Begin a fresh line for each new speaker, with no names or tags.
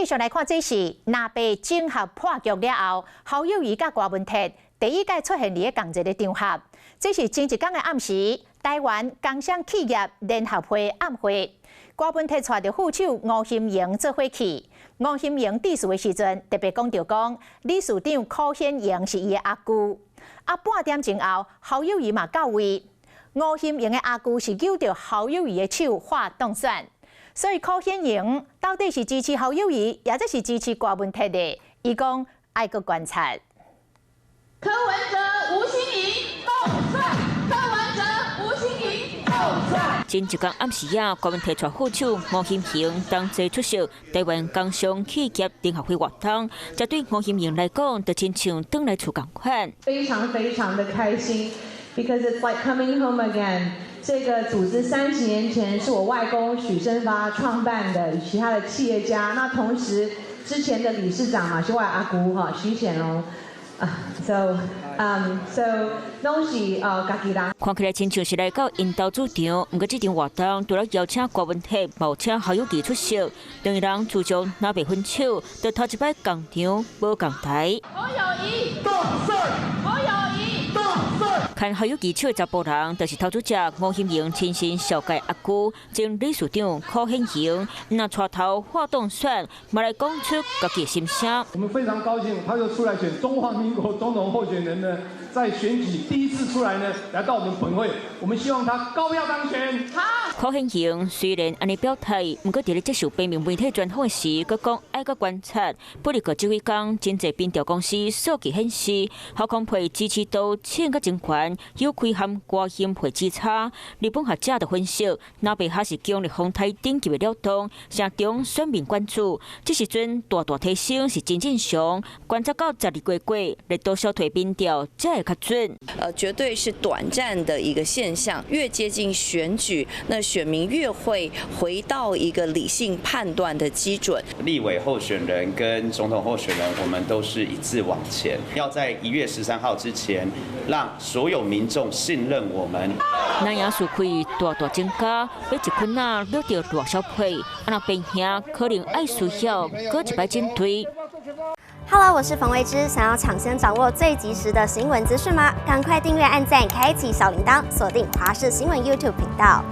繼續來看，這是藍白整合破局了後，侯友宜佮郭文鐵第一擺出現佇仝一个場合。這是前一工的暗時，台灣工商企業聯合會暗會，郭文鐵帶著副手吳欣盈做伙去。吳欣盈致辭的時陣，特別講著講，理事長柯顯榮是伊的阿舅。啊，半點鐘後，侯友宜嘛到位。吳欣盈的阿舅是揪著侯友宜的手話當選。所以柯顯榮到底是支持侯友宜，抑者是支持郭文鐵的？伊講愛閣觀察。
柯文哲、吳欣盈當選，柯文哲、吳欣盈當選。
前一工暗時仔，郭文鐵帶副手吳欣盈同齊出席台灣工商企業聯合會活動，這對吳欣盈來講，就親像轉來厝仝款。
非常非常的開心，because it's like coming home again。這個組織30年前是我外公許生發創辦的，與其他的企業家。那同時之前的理事長嘛是我阿姑哈許顯榮。啊，so 攏是家己人。
看起來親像是來到𪜶兜主場，毋過這場活動除了邀請郭文鐵，無請侯友宜出席，兩个人自從藍白分手，就頭一擺仝場無仝台。
侯友宜當選，侯友宜當選。
牽侯友宜手的查埔人，就是頭拄才吳欣盈親身紹介阿舅前理事長柯顯榮，若帶頭喊當選，嘛來講出家己的心聲。
我們非常高興，他又出來選中華民國總統候選人呢，在選舉第一次出來呢，來到我們本會，我們希望他高票當選。
好。
柯顯榮雖然按呢表態，毋過佇咧接受平面媒體專訪時，閣講愛閣觀察。不過這幾工，真濟民調公司數據顯示，侯康配支持度衝甲真懸，有開和郭欣配之差。日本學者就分析，藍白還是強力風台頂級的了當，成中選民關注。這時陣大大提升是真正常，觀察到12月過，熱度消退民調才會較準。
絕對是短暫的一個現象，越接近選舉，那選民越會回到一個理性判斷的基準。
立委候選人跟總統候選人，我們都是一致往前，要在1月13號之前，讓所有民眾信任我們。
藍營數據大大增加，欲一棍仔掠著大小配，啊若變兄可能愛需要閣一擺針對。
Hello，我是馮維之，想要搶先掌握最及時的新聞資訊嗎？趕快訂閱、按讚、開啟小鈴鐺，鎖定華視新聞 YouTube 頻道。